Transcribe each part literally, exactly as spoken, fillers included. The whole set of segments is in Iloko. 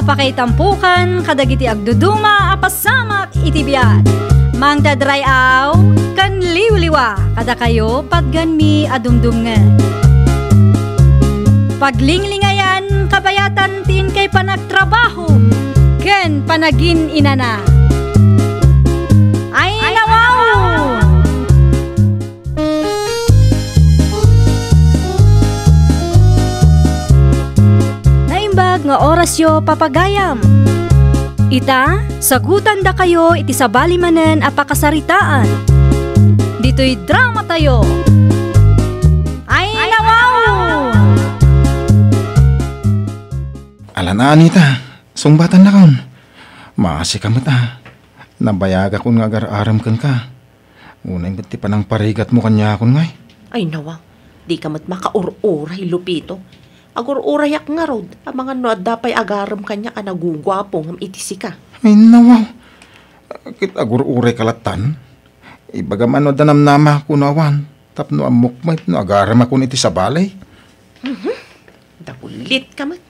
Pakaitampukan kadagiti agduduma a pasamak iti biag. Mangted ray-aw ken liwliwa kadakayo patganmi a dumdumngeg. Paglinglingayan kabayatan ti inkay panagtrabaho ken panagin-inana. Ay, nawaw! Naimbag nga orasyo, papagayam. Ita, sagutandakayo iti sabali manen a pakasaritaan. Ditoy dramatayo. Ay, nawaw! Ala na, Anita, sungbatannakon. Maasika met a. Nabayagakon nga agar-arem kenka. Unay met ti panangparigatmo kaniakon ngay. Ay, nawaw. Dika met makaur-uray, Lupito. Agur-urayak ngarud, amangan no adda pay agarem kaniak a naguguapo ngem iti sika. Ay, nawaw. Ket agur-urayka lattan. Ibagam no adda namnama kuno awan, tapno ammok met no agaremakon iti sabali. Mhm. Dagulitka met.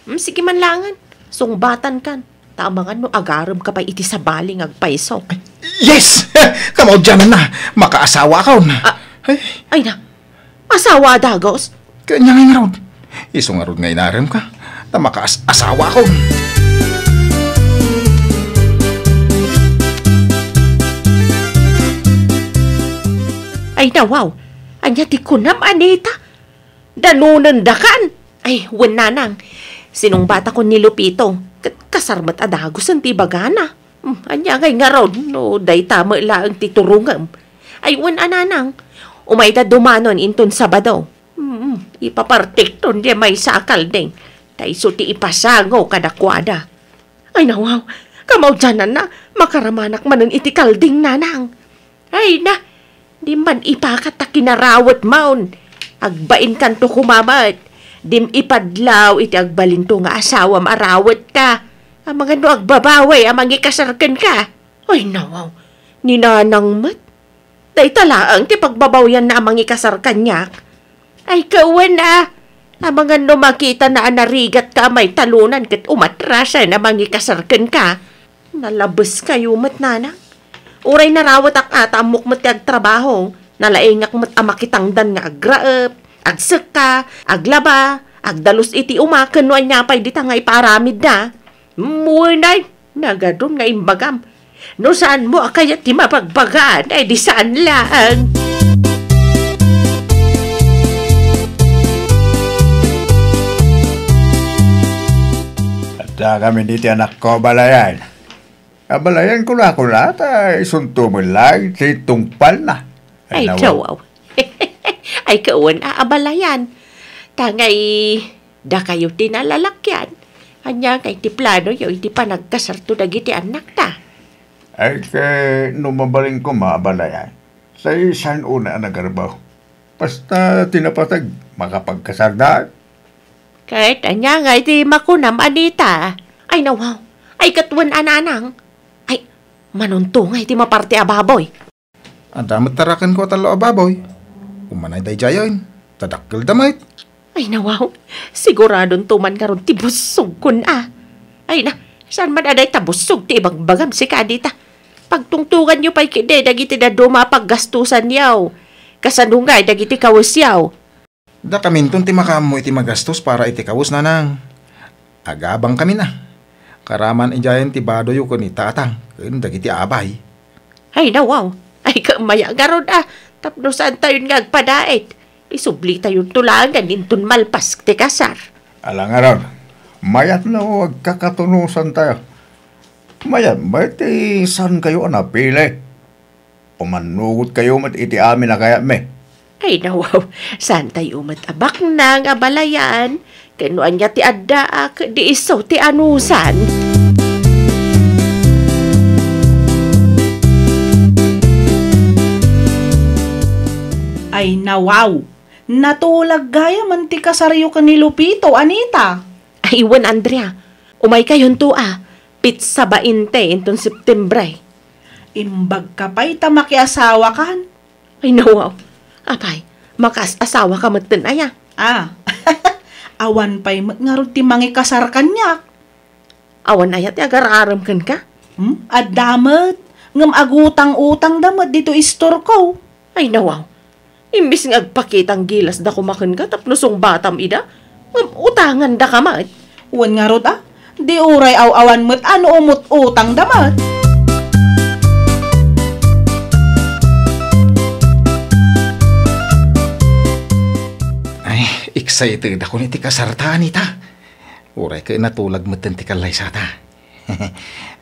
Hmm, sige man langen. Sungbatankan. Ta amangan no agaremka pay iti sabali nga agpayso. Yes! Kamaudiananna, makaasawakon. Ah, ay. Ay na, asawa a dagus? Kanya nga ngarud. Isu ngarud nga inaremka, ta makaas-asawakon. Ay, nawaw. Ania ti kunam, Anita? Danonendakan? Ay, wen, nanang. Sinungbatakon ni Lupito. Ket kasar met a dagusen ti ibagana. Hmm, ania ngay ngarud no dayta met laeng ti turongem? Ay, wen a, nanang. Umayda dumanon inton Sabado. Hmm, ipapartikton diay maysa a kalding. Ta isu ti ipasango kadakuada. Ay, nawaw. Kamaudiananna, makaramanak manen iti kalding, nanang. Ay na, di man ipakat ta kinarawetmon. Agbainkanto koma met. Dim ipadlaw iti agbalinto nga asawam a rawetka. Amangan no agbabawi a mangikasar kenka. Ay, nawaw. Ni nanang met. Dayta laeng ti pagbabawianna a mangikasar kaniak. Ay, kawen a. Amangan no makitana a narigatka a maitalonan ket umatrasen a mangikasar kenka. Nalabeskayo met, nanang. Uray narawetak a ta ammok met ti agtrabaho, nalaingak met a makitangdan nga agraep, agsekka, aglaba, agdalus iti uma ken no ania pay dita nga ipaaramidda. Wen ay, nagadun nga imbagam. No saanmo a kayat ti mabagbagaan, ay di saan laeng. Adda kami diti anakko, abalayan. Abalayan, kuna-kuna, ta isunto met laeng ti tungpalna. Ay, nawa. Ay, kawen a abalayan. Ta ngay, dakayo ti nalalakian. Ania ngay ti planoyo iti panagkasarto dagiti annakta? Ay, ket no mabalin koma, abalayan, say saan unay a nagarbaw. Basta ti napateg, makapagkasarda. Ket ania ngay ti makunam, Anita? Ay, nawaw. Ay, ket wen a, nanang. Ay, manunto ngay ti maparte a baboy. Adda met tarakenko a tallo a baboy. Umanay daydiayen, ta dakkelda met. Ay, nawaw. Siguradonto man ngarud ti bussogkon a. Ay na, saan man a dayta bussog ti ibagbagam sika, Anita? Pagtungtonganyo pay ketdi dagiti dadduma a paggastusanyo. Kasano ngay dagiti kawesyo? Dakaminton ti makaammo iti magastos para iti kawes, nanang. Agabangkamin a. Karaman idiayen ti badoyo ken ni tatang ken dagiti abay. Ay, nawaw. Ay, kammaya ngarud a. Tapno saantayon nga agpadaet, isublitayonto laengen inton malpas ti kasar. Ala ngarud, mayat no agkakatunosantayo. Mayat met ti saankayo a napili. Umannugotkayo met iti amin a kayatmi. Ay, nawaw, saantayo met a baknang, abalayan, ken no ania ti addaak, di isu ti anusan. Ay, nawaw, natulag gayamen ti kasaryo ken ni Lupito, Anita. Ay, wen, Andrea, umaykayonto a, petsa bainte inton Septiembre. Imbagka pay ta makiasawakan. Ay, nawaw. Apay, makaas-asawaka metten aya? Ah, awan pay met ngarud ti mangikasar kaniak. Awan aya ti agar-arem kenka? Hmm? Adda met. Ngem agutang-utangda met ditoy istorko. Ay, nawaw. Imbes nga agpakitang gilasda koma kenka tapno sungbatam ida, ngem utangandaka met. Wen ngarud a, di uray aw-awan met a no umut-utangda met. Ay, excited ako iti kasarta, Anita. Uray ket natulag metten ti kallaysata.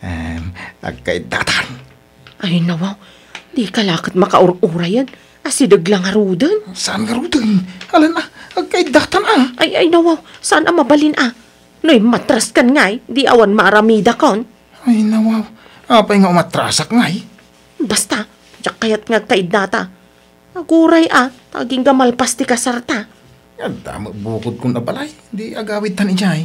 Em, agkaiddatan. Ay, nawaw. Dika la ket makaur-urayen. Asideg la ngaruden. Saan ngaruden? Alan a, agkaiddatan a. Ay, ay, nawaw. Saan a mabalin a? No immatraskan ngay, di awan maaramidakon. Ay, nawaw. Apay nga umatrasak ngay? Basta, diak kayat nga agkaiddata. Aguray a, ta agingga malpas ti kasarta. Adda met bukodkon a balay, di agawidtan idiay.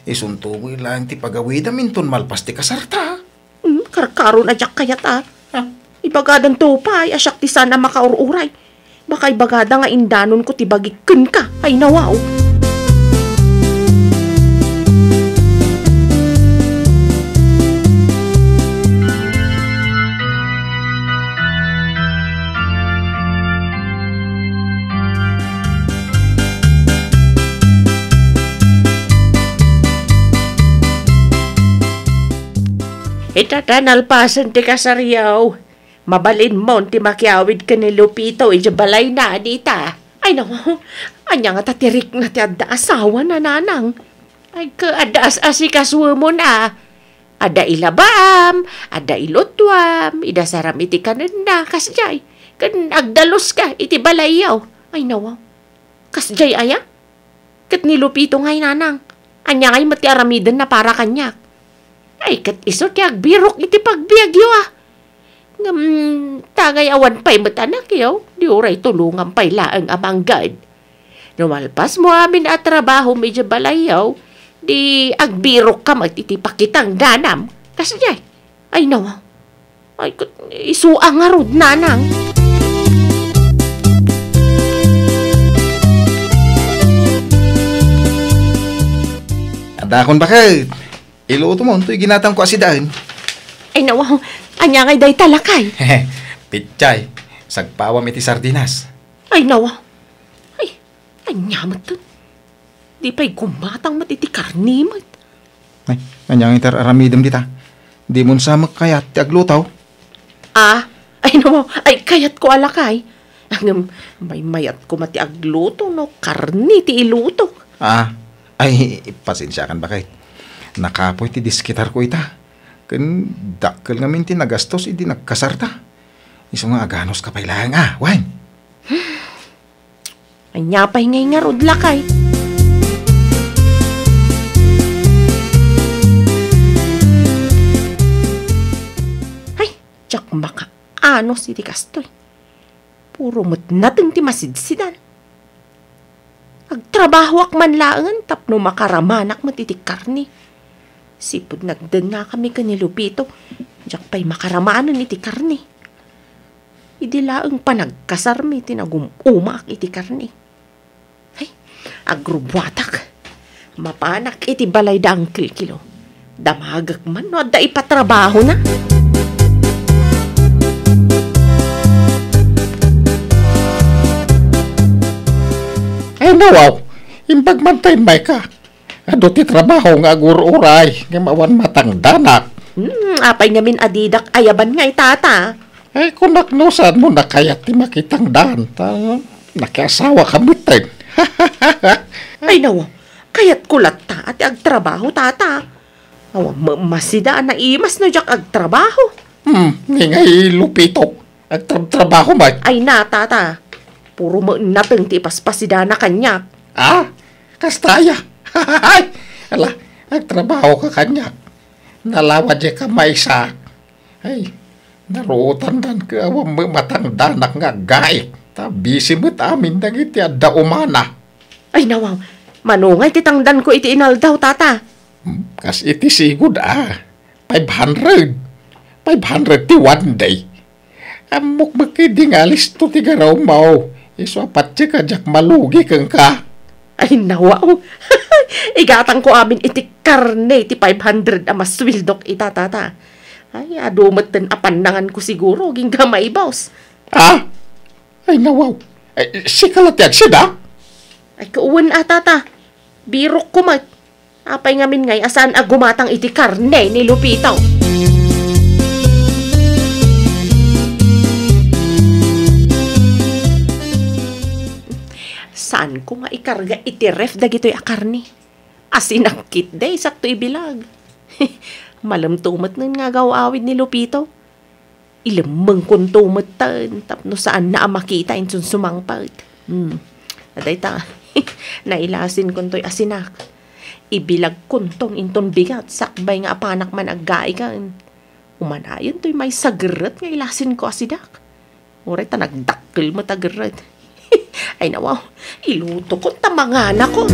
Isunto met laeng ti pagawidam inton malpas ti kasarta. Hmm, karkaron a diak kayat a. Ha? Ibagadanto pay a siak ti saan a makaur-uray. Baka ibagada nga indanonko ti bagik kenka. Ay, nawaw. Ita ta nalpasen ti kasaryo. Mabalinmon ti makiawid ken ni Lupito idiay balayna, Anita. Ay, naku, ania ngata ti rikna ti adda asawana, nanang? Ay, ket adda as-asikasuemon a. Adda ilabaam, adda ilutuam, idasaram iti kanenna, kasdiay. Ken agdaluska iti balayyo. Ay, naku, kasdiay aya? Ket ni Lupito ngay, nanang, ania ngay met ti aramidenna para kaniak? Ay, ket isu ti agbirok iti pagbiagyo a. Ngem, ta ngay awan pay met anakyo, di uray tulongam pay laeng a manggad. No malpasmo amin a trabahom idiay balayyo, di agbirokka met iti pakitangdanam. Kasdiay. Ay, nawa. Ay, ket isu a ngarud, nanang. Adakon baket. Ilutomon toy ginatangko a sidaen. Ay, nawa. Ania ngay dayta, lakay? Pitsay. Sagpawam iti sardinas. Ay, nawa. Ay, ania met ket? Di pay gumatang met iti karne met. Ay, ania nga iti ar-aramidem dita? Dimon sa met kayat ti agluto? Ah, ay, no, ay, kayatko a lakay. Ngem, maymayatko met ti agluto no karne ti ilutok. Ah, ay, pasensiakan baket. Nakapoy ti diskitarko ita. Ken dakkel ngamin ti nagastos idi nagkasarta. Isu nga aganuska pay laeng a, wen. Ania pay ngay ngarud, lakay? Ay, diak makaanus iti kastoy. Puro met nateng ti masidsidan. Agtrabahoak man laengen tapno makaramanak met iti karne. Sipud nagdengngakami ken ni Lupito, diak pay makaramanen iti karne. Idi laeng panagkasarmi ti nagum-umaak iti karne. Ay, agrubuatak. Mapanak iti balay da Uncle Kilo. Damagek man no adda ipatrabahona. Ay, nawaw. Imbag man ta immayka. Adu ti trabaho nga agur-uray, ngem awan matangdanak. Hmm, apay ngamin a didak ayaban nga itata? Ay, kunak no saanmo nakayat ti makitangdan, ta nakiasawaka metten. Ay, nawa, kayatko latta a ti agtrabaho, tata. Awan met masida a naimas no diak agtrabaho. Hmm, ni ngay Lupito, agtrabtrabaho met. Ay na, tata. Puro met nateng ti ipaspasidana kaniak. Ah, kasta aya. Ala, agtrabaho ka kaniak. Nalawa dayka maysa. Ay, naruotandan ket awan met matangdanak nga aggaik. Ta bisi met amin dagiti adda umana. Ay, nawaw. Mano ngay ti tangdanko iti inaldaw, tata? Hmm, kas iti sigud a. Five hundred. Five hundred ti one day. Ammok met ketdi nga alisto ti garawmo. Isu a patiek a diak malugi kenka. Ay, nawaw. Igatangko amin iti karne ti five hundred a masueldok ita, tata. Ay, adu metten a pannanganko siguro, agingga maibus. Ah? Ay, nawaw. Ay, sika la ti agsida? Ay, kawen a, tata. Birokko met. Apay ngamin ngay a saan a gumatang iti karne ni Lupito? Saanko nga ikarga iti ref dagitoy a karne. Asinak ketdi, sakto ibilag. Malemto met nga agaw-awid ni Lupito. Ilemmengkonto metten tapno saanna a makita inton sumangpet. Hmm. Adayta, nailasinkontoy asinak. Ibilagkonton inton bigat sakbay nga apanak man aggaigem. Umanayon toy maysa a gerret nga ilasinko a sidak. Uray ta nagdakkel met a gerret. Ay, nawaw, ilutokon ta manganakon.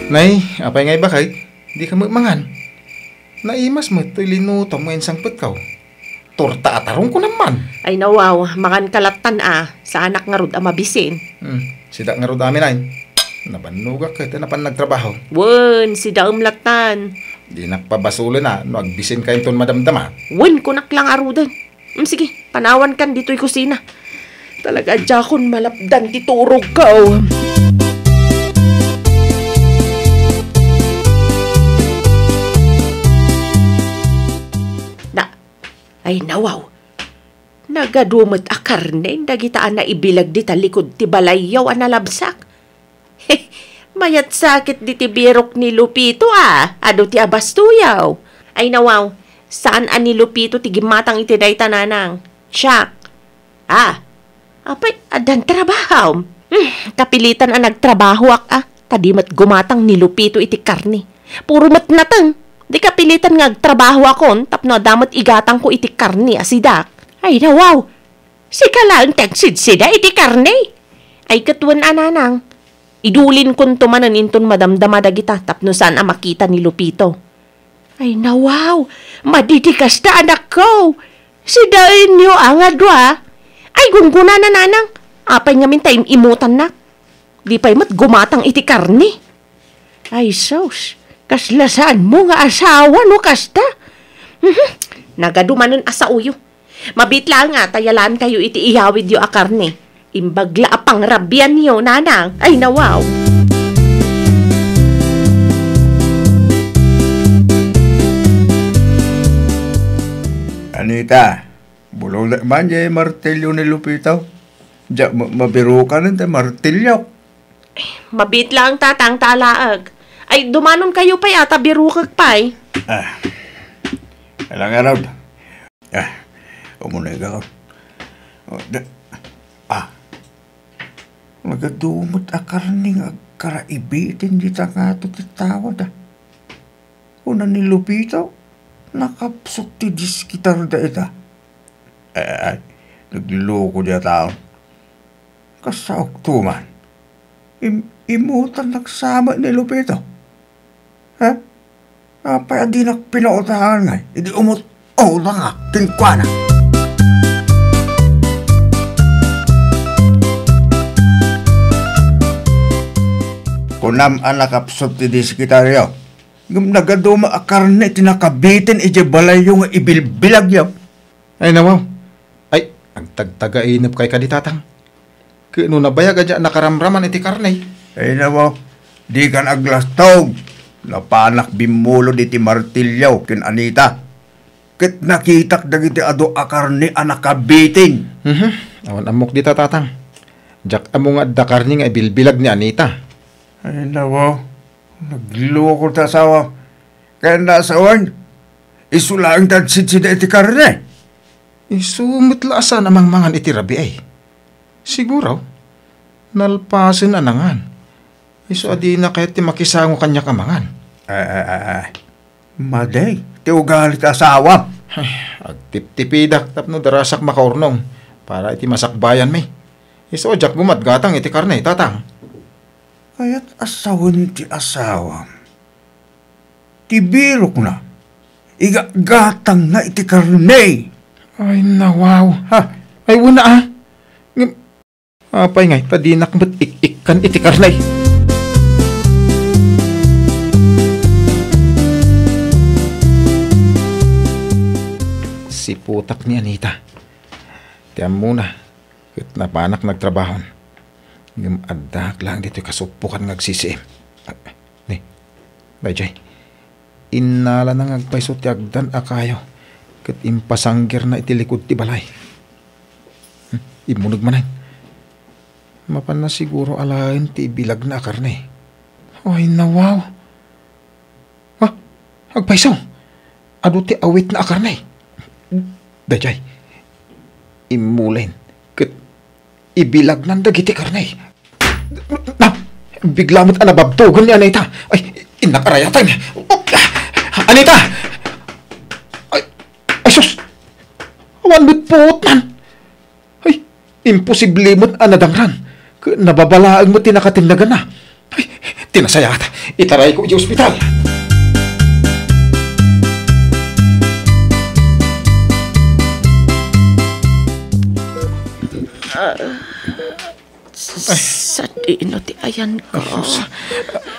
Nay, apay nga ibaket? Dika met mangan. Naimas met toy linutom nga insangpetko. Torta a tarong kunam man. Ay, nawaw, manganka lattan a, saanak ngarud a mabisin. Hmm, sida ngarud amin ay. Nabannogak ket napan nagtrabaho. Wen, sidaem lattan. Dinak pabasolen a no agbisinka inton madamdama. Wen, kunak la ngaruden. Hmm, sige, panawankan ditoy kusina. Talaga, diakon malapdan ti turogko. Na, ay, nawaw. Nagadu met a karne dagita a naibileg dita likud ti balayyo a nalabsak. Mayat sakit diti birok ni Lupito a, adu ti abastoyaw. Ay, nawaw, saan a ni Lupito ti gimmatang iti dayta, nanang. Siak. Ah, apay, addan trabahom? Hmm, kapilitan a nagtrabahoak a, ta di met gumatang ni Lupito iti karne. Puro met nateng. Di kapilitan nga agtrabahoakon tapno adda met igatangko iti karne a sidak. Ay, nawaw! Sika laeng ti agsidsida iti karne. Ay, ket wen a, nanang. Idulinkonto manen inton madamdama dagita tapno saan a makita ni Lupito. Ay, nawaw! Madi ti kasta, anakko! Sidaenyo a nga dua. Ay, gunggonana, nanang. Apay ngamin ta im-imutannak? Di pay met gumatang iti karne. Ay, sus, kasla saanmo nga asawa no kasta? Mhm, nagadu manen a saoyo. Mabiit laeng a ta yalankayo iti iyawidyo a karne. Imbag la a pangrabianyo, nanang. Ay, nawaw. Anita, bulong man jay martilyo ni Lupito. Diak ma-, mabirukanen ti martilyo. Mabiit laeng, tatang, ta alaek. Ay, dumanonkayo pay a ta birukek pay. Ah. Alang arod. Ah, umunay ka. Oh, da-, ah. Nagadu met a karne nga agkaraibitin dita ngato ti tawada. Kuna ni Lupito, nakapsut ti diskitar da ita. Eh, nagloko di a tao. Kasaok tuman. Im-, imutan nagsama ni Lupito. Ha? Apay a dinak pinautangan ngay? Idi umut-, utangak kenkuana. Kunam a nakapsut ti diskitaryo. Ngem nagaduma a karne ti nakabitin idiay balayyo nga ibilbilagyo. Ay, nawaw. Ay, agtagtagainep kay kadi, tatang. Ket no nabayag a diak nakaramraman iti karne. Ay, nawaw. Dikan aglastog. Napanak bimmulod iti martilyo ken Anita. Ket nakitak dagiti adu a karne a nakabitin. Mhm. Awan ammok dita, tatang. Diak ammo nga adda karne nga ibilbilag ni Anita. Ay, nawaw. Nagloko ti asawa. Kayatna a sawen, isu laeng ti agsidsida iti karne. Isu met la a saan a mangmangan iti rabii. Siguro, nalpasen a nangan. Isu a dina kayat ti makisango kaniak a mangan. Ay, ay, ay, ay. Madi ti ugali ti asawam. Ay, agtiptipidak tapno darasak makaurnong para iti masakbayanmi. Isu a diak gumatgatang iti karne, tatang. Kayat a sawen ti asawam. Ti birokna, igatgatangna iti karne. Ay, nawaw. Ha? Ay, wen a. Ngem, apay ngay ta dinak met ik-ikkan iti karne? Siputak ni Anita. Ti ammona, ket napanak nagtrabahon. Ngem addaak laeng ditoy kasuppokan nga agsisiim. Ah, ni, daydiay. Innalana nga agpayso ti agdan a kayo, ket impasanggerna iti likud ti balay. Hmm, immuneg manen. Mapanna siguro alaen ti ibilagna a karne. Ay, nawaw. Ha? Agpayso? Adu ti awitna a karne? Daydiay. Immulen. Ket ibilagnan dagiti karne. Na, bigla met a nababtogen ni Anita. Ay, innak arayateng. Anita! Ay, ay, sus! Awan met puotnan. Ay, imposible met a nadangran. Ket nababalaeng met ti nakatenneganna. Ay, ti nasayaat, itarayko iti ospital. Ah, sadino ti ayanko? Ay, sus.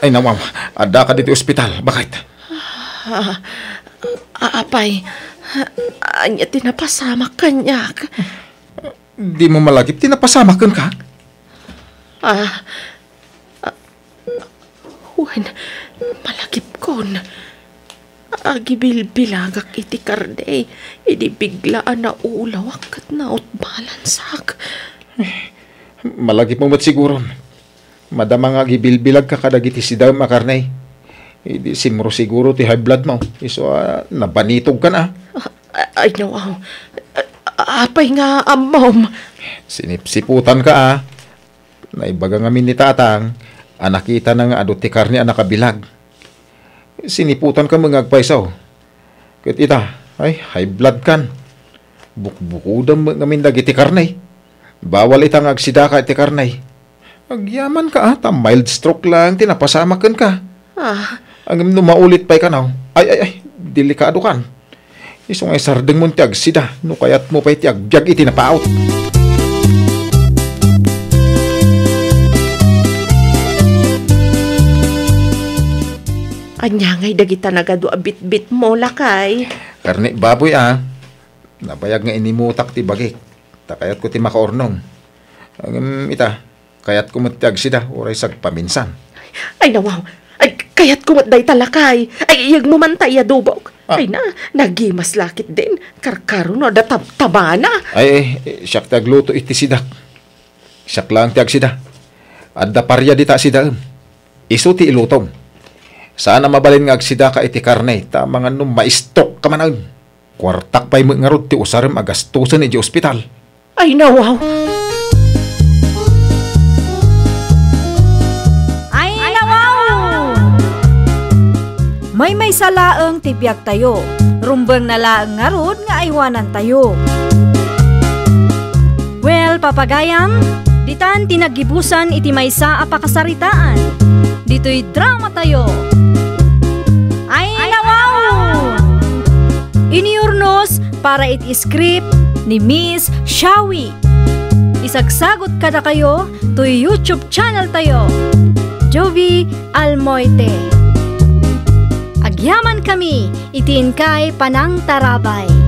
Ay, nawaw. Addaka ditoy ospital. Bakit? Ah, a-, apay, ania ti napasamak kaniak? Dimo malagip ti napasamak kenka? Ah, ah, wen, malagipkon. Agibilbilagak iti karne, idi bigla a naulawak ket nautbalansak. Eh, malagipmo met siguron. Madama nga agibilbilagka kadagiti sidaem a karne. Idi simro siguro ti high blood mo. Isu a nabanitogkan a. Ah, ay, nawaw. Ah, apay nga ammom? Sinipsiputanka a. Naibaga ngamin ni tatang a nakitana nga adu ti karne a nakabilag. Siniputanka met nga agpayso. Ket ita, ay, high blood kan. Bukbukudam met ngamin dagiti karne. Bawal ita nga agsidaka iti karne. Agyamanka a, ta mild stroke laeng ti napasamak kenka. Ah. Ngem no maulit pay kano, ay, ay, ay, delikado kan. Isu nga isardengmon ti agsida no kayatmo pay ti agbiag iti napaut. Ania ngay dagita nagadu a bitbitmo, lakay? Karne baboy a. Nabayag nga inimutak ti bagik. Ta kayatko ti makaurnong. Ngem ita, kayatko met ti agsida, uray sagpaminsan. Ay, nawaw. Ay, kayatko met dayta, lakay. Ay, iyegmo man ta iyadobok. Ah. Ay na, nagimas la ketdin. Karkaro no adda tab-, tabana. Ay, ay, siak ti agluto iti sidak. Siak laeng ti agsida. Adda paria dita sidaem. Isu ti ilutom. Saan a mabalin nga agsidaka iti karne, ta mangan no ma-stroke ka manen. Kuartak pay met ngarud ti usarem a gastosen iti ospital. Ay, nawaw! Ay, nawaw! Maymaysa laeng ti biagtayo. Rumbengna laeng ngarud nga aywanantayo. Well, papagayam, ditan ti naggibusan iti maysa a pakasaritaan. Ditoy dramatayo. Ay, nawaw! Iniurnos para iti script ni Miss Shawi. Isagsagut kadakayo toy YouTube channel tayo, Jovi Almoite. Agyaman kami iti inkay panangtarabay.